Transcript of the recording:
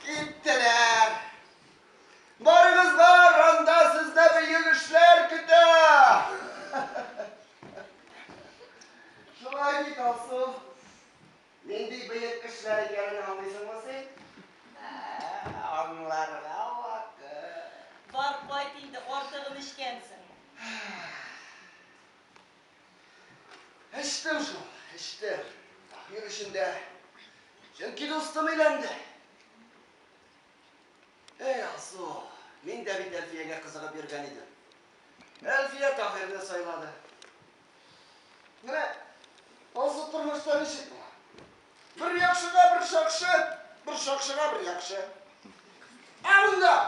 Киттеләр. Барыгыз бар, анда сезне бөек эшләр көтә. Шулай бит, Алсу. Нинди бөек эшләр икәнен аңлыйсыңмы син? Ә, аңларга вакыт. Бар, кайт инде, артыгын эчкәнсең. Эчтем шул, эчтем. Таһир өчен дә. Чөнки дустым өйләнде. Эй, Алсу, мин дә бит Әлфиягә кызыгып йөргән идем. Әлфия Таһирны сайлады. Менә Алсу тормышта ничек була? Бер яхшыга бер шакшы, бер шакшыга бер яхшы. Ә монда!